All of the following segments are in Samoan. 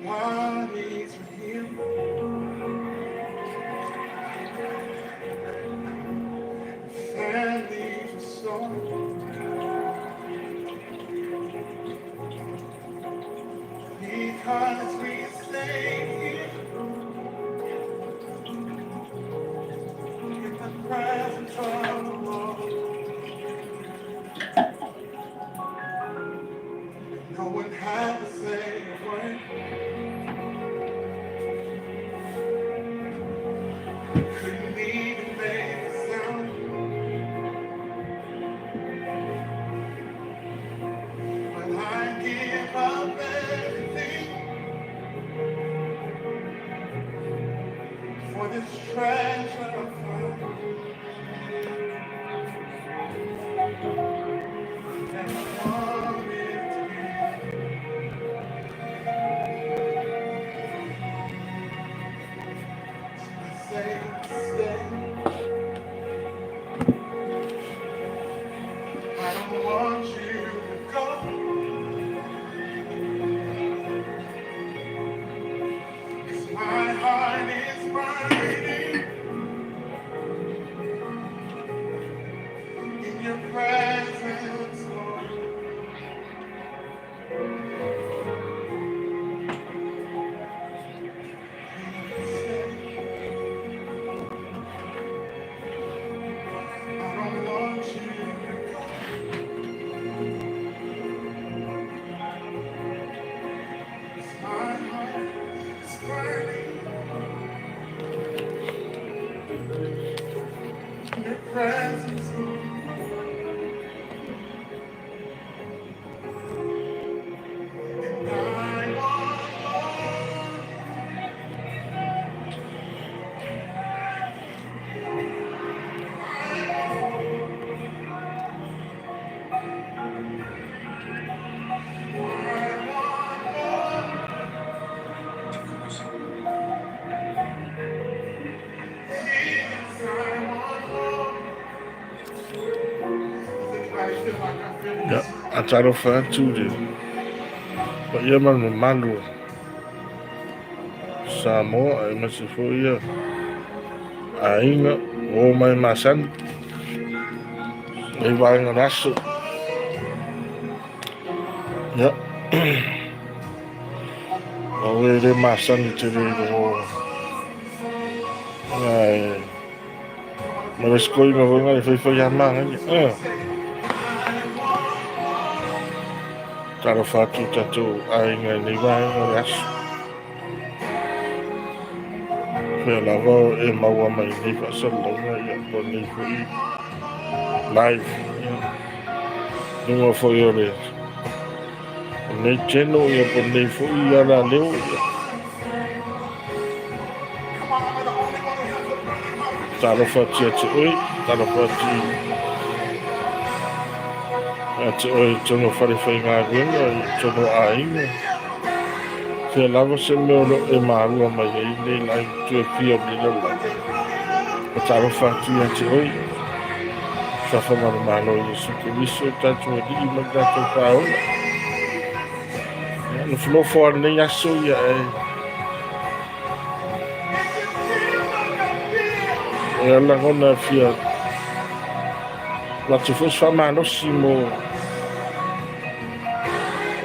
Bodies were healed, families restored, because we stayed here in the presence of the Lord. No one had to say a word, couldn't even make a sound. But I give up everything for this treasure I found. Never wanted to be. I say, stay. I don't want you to go. 'Cause my heart is burning in your presence, Lord. Please stay. I don't want you to go. 'Cause my heart is burning in your presence, Lord. And I want more. I want more. Jesus, I want more. Does anybody feel like I feel in Ia, this room? a talofa atu i le paia ma le mamalu o Samoa aemaise foi ia aiga o mai masani nei vaega o le aso. Ia, o e le masani tele i le o Ai, ma le sikoiga foi nga le faifai a magaia. Ah. Talofa atu i tatou aiga i nei vaega o le aso. Fea lava e maua mai nei faasalalauga ia po nei foi live. Ia. Luga foi o le nei channel ia po nei foi ala leo ia. Talofa atu ia te oe, talofa atu ia te oe i tonu o whare whaingaluega, i tonu o aiga. Fea lava se mea o lo e marua mai ai nei lai tu e fia o le lalolagi. O talofa atu ia te oe, Fafa ma le Malo Iesu Keriso, tatou Alii ma le tatou Faaola. Ia, nofonofo a lenei aso ia e e a lagona fia avatu foi se faamalosi mo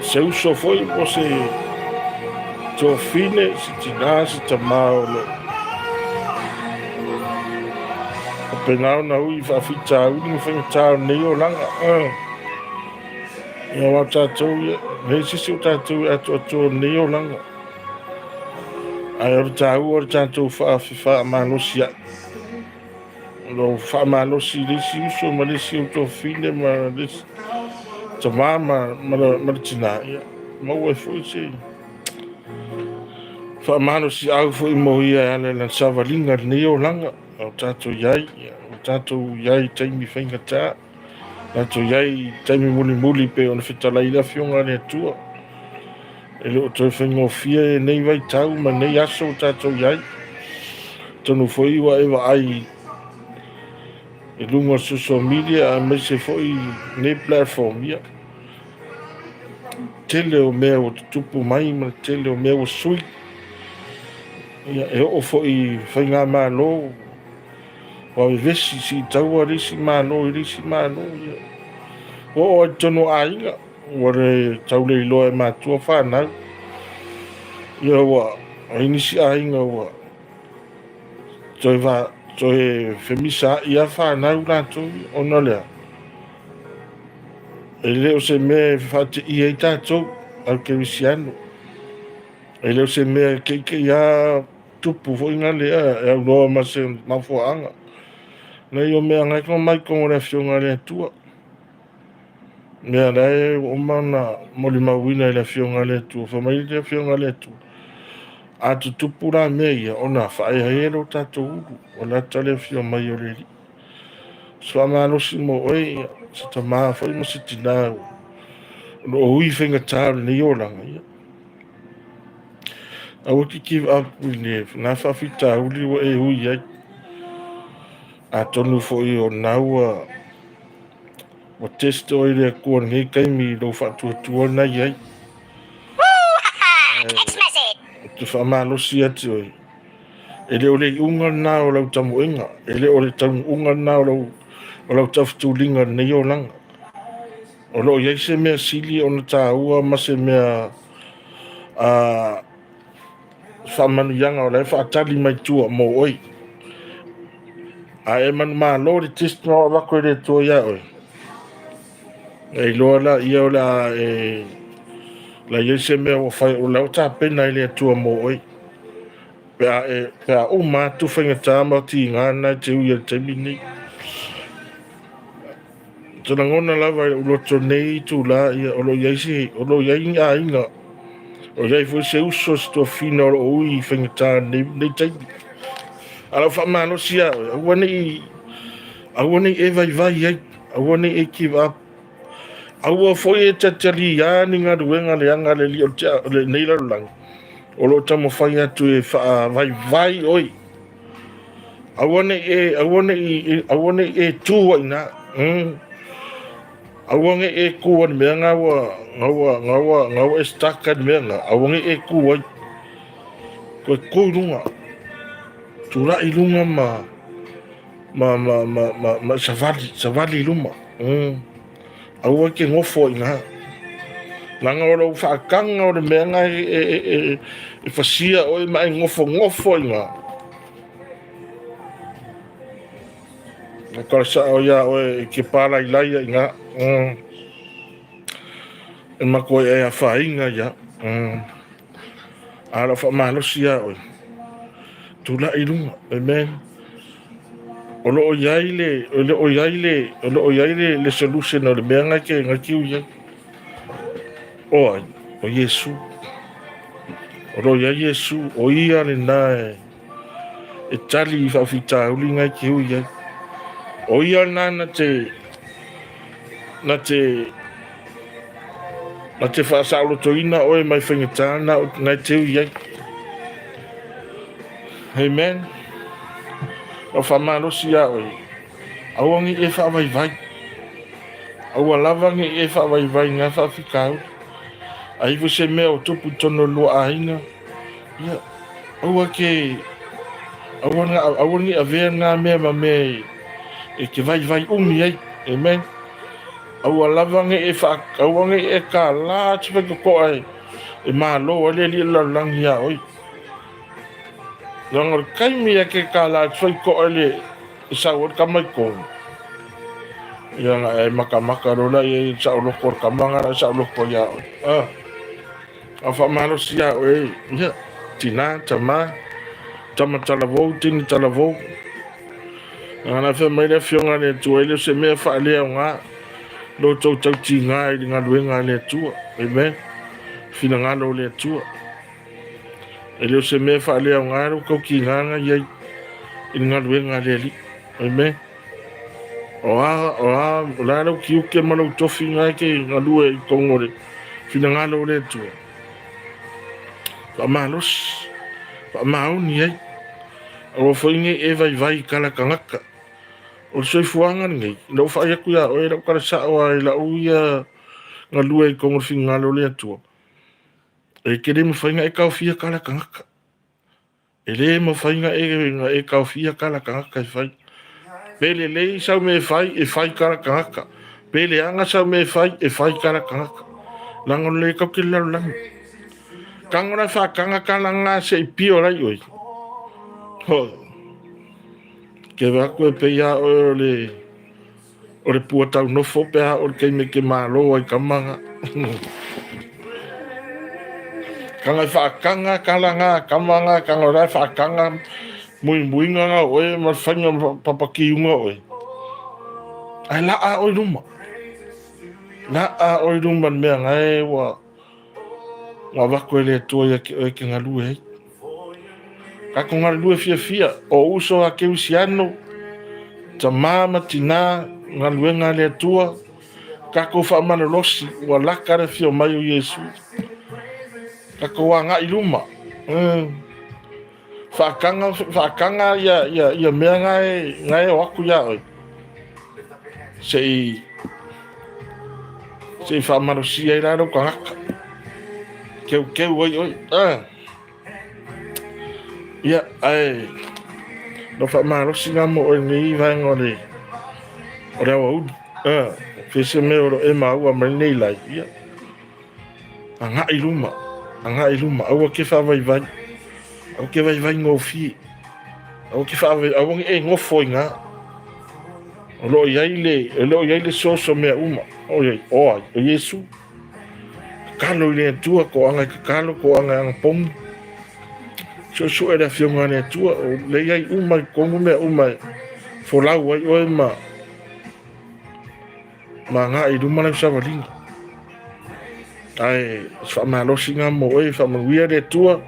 se uso foi po se tuafine, se tinā, se tamā o lo faapena ona ui i faafitauli ma faigata o lenei olaga. Ia aua o tatou ia, e leai se isi o tatou e atoatoa o lenei olaga. Ae o le taua o le tatou faamalosi ai. O lo faamalosi i le isi uso ma le isi autofine ma le isi tamā ma le tinā, ia maua ai foi se faamalosiau foi mo ia e ala i lana savaliga i lenei olaga o tatou i ai, ia, o tatou i ai i taimi faigata, tatou i ai i taimi mulimuli pei ona fetalai le Afioga a le Atua. E le o toe faigofie lenei vaitau ma lenei aso o tatou i ai. Atonu foi ua e vaai i luga o social media aemaise foi nei platform, ia. tele o mea ua tutupu mai ma le tele o mea ua sui. Ia, e oo foi i faigamalo ua vevesi siitaua le isi Malo i le isi Malo. Ia, ua oo lava i totonu o aiga, ua le tau le iloa e matua fanau. Ia ua i ai nisi aiga ua toe femisaai lava fanau latou ia, ona o le a? E le o se mea e faateia ai tatou au kerisiano. E le o se mea e teitei lava tupu foi na lea e aunoa ma se mafuaaga. Leai o mea na e omai i totonu o le Afioga a le Atua. Mea la e ua uma ona molimauina e le Afioga a le Atua. Fai mai le Afioga a le Atua, a tutupu la mea ia, ona faaea ai lea o tatou ulu, ua lata le afio mai o le Alii. Se faamalosi mo oe, se tama foi ma se tina o lo o ui faigata o lenei olaga, ia aua te give up i lena faafitauli ua e ui ai. Atonu foi o lena ua test oe e le Atua i lenei taimi i lou faatuatua lena e i ai. Ou te faamalosi ia te oe, e le o le iuga lena o lau tamoega, e le o le taunuuga lena o lau taufetuliga i lenei olaga. O lo o i ai se mea sili ona taua ma se mea faamanuiaga o la e faatali mai tua mo oe. A e manumalo i le test na avatu e le Atua ia oe, e iloa laia o le a e la i ai se mea ua fai, o la ua tapena e le Atua mo oe. Pe a uma atu faigata ma tiga na e te ui ai i le taimi lenei. Ou te lagona lava i lou loto i lenei itula, ia, o lo o i ai se, o lo o i ai ni aiga, o i ai foi se uso, se toafina o lo o ui i faigata i lenei taimi. A o lau faamalosi ia oe, aua ne i e vaivai ai, aua ne i e give up. Aua foi e talialia ni galuega leaga a le alii o lenei lalolagi o lo o taumafai atu e faavaivai oe. Aua ne i e, aua ne i, aua ne i e tu ai i ina. Aua ne i e tu ai i le mea na ua, na ua, na ua, na ua e stuck ai i le mea na. Aua ne i e tu ai. Toe tu i luga. Tulai i luga ma, ma, ma, ma, ma, ma savali, savali i luma. Aua e te nofo ai i ina. Leaga o lou faataga o le mea na e fasia oe ma e nofonofo ai i ina. O tala sao ia oe e te palailai ai i ina. E matua e afaina ia. A o lau faamalosi ia oe, tulai i luga. Amen. O lo o i ai le, o lo o i ai le, o lo o i ai le solution o le mea na te, na te ui ai. O ai? O Iesu. O lo o i ai Iesu, o ia lena e, e tali i faafitauli na e te ui ai. O ia lena na te, na te, na te faasaolotoina oe mai faigata na, na e te ui ai. Amen. O faamalosi ia oe, aua ne i e faavaivai. Aua lava ne i e faavaivai i ngā faafitauli. A i ai foi se mea o tupu i totonu o le lua aiga, ia, aua ke, aua, aua ne i avea ngā mea ma mea e te vaivai umi ai. Amen. Aua lava ne i e wha, aua ne i e kālā se whaitotoa e malo ai le alii o le lalolagi iā oe. Leaga o le taimi e ke kālā e whaitoa le e sau ai le tama i totonu, ia na e matamata loa lea i ai i le saoloko o le tama lena e saoloko ia oe. Ah, a faamalosi ia oe, ia, tina, tama, tama talavou, tini talavou. Leaga na fai mai le Afioga a le Atua, e le o se mea faaleaoga lo outou tautiga i le galuega a le Atua. Amen. Finagalo o le Atua. E le o se mea faaleaoga lo outou tiga na i ai i le galuega a le Alii. Amen. O a, o a, o le a lau tiute ma lou tofi na e te galue i totonu o le finagalo o le Atua. Faamalosi, faamaoni ai. Aua foi ne i e vaivai i tala tagata. O le soifuaga lenei, ina ua faai atu ia oe lau tala sao lava i lau ia. galue ai i totonu o le finagalo o le Atua, e te le mafai ona e taofia tala a tagata. E le mafai ona e taofia tala a tagata e fai. Pe lelei sau mea e fai, e fai tala a tagata. Pe leaga sau mea e fai, e fai tala a tagata. Leaga o le tatou te i le lalolagi. Tago la e faataga tala na se i pio lai oe. Ho. Ke vaai atu e pei lava oe o le O le pua taunofo pe a o le taimi e te malo ai tama na. Taga e faataga tala na tama na, taga o la e faataga muimuiga na o oe ma le faiga papatiuga o oe. Ae laa oe i luma. Laa oe i luma i le mea na e ua ua avatu e le Atua ia te oe e te galue ai. Tatou galulue fiafia, o uso a kerisiano, tama ma tina, galuega a le Atua, tatou faamalolosi, ua lata le afio mai o Iesu. Tatou agai i luma. Faataga, faataga ia, ia, ia mea na e, na e o atu ia oe. Se i, se i faamalosia ai la lou tagata. Keukeu ai oe. Ah. Ia, ae lau faamalosi na mo oe lenei vaega o le o le aoauli. Ah, fia se mea o lo e maua mai lenei live. Ia, agai i luma, agai i luma, aua ke faavaivai. Aua ke vaivai gofie. Aua ke faavaivai, aua ne i e nofo i ina. O lo o i ai le, o lo o i ai le source o mea uma. O ai, o ai, o Iesu. Tatalo i le Atua, toaga e tatalo, toaga e agapogi. Suesue le Afioga a le Atua, o lea i ai uma i totonu mea uma e folau ai oe ma ma agai i luma lau savaliga. Ae o se faamalosi lena mo oe, faamanuia le Atua,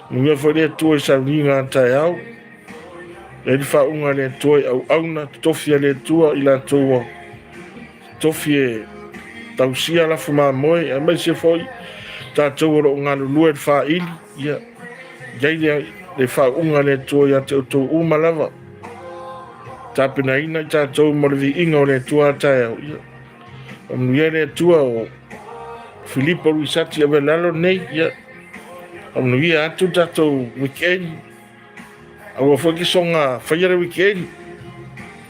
manuia foi le Atua i sauniga a taeao. E le faauuga a le Atua i auauna, totofi a le Atua i latou ua tofi e tausia lafu mamoe, aemaise foi tatou o lo o galulue i le faili, ia i ai le, le faauuga a le Atua ia te outou uma lava, tapenaina i tatou mo le viiga o le Atua a taeao, ia faamanuia le Atua o Filipo Luisati Avelalo nei, ia faamanuia atu le tatou weekend. Aua foi ke soga faia le weekend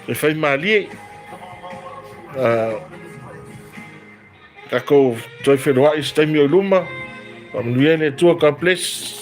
e fai malie. Tatou toe feiloai i se taimi o i luma. Faamanuia le Atua. God bless.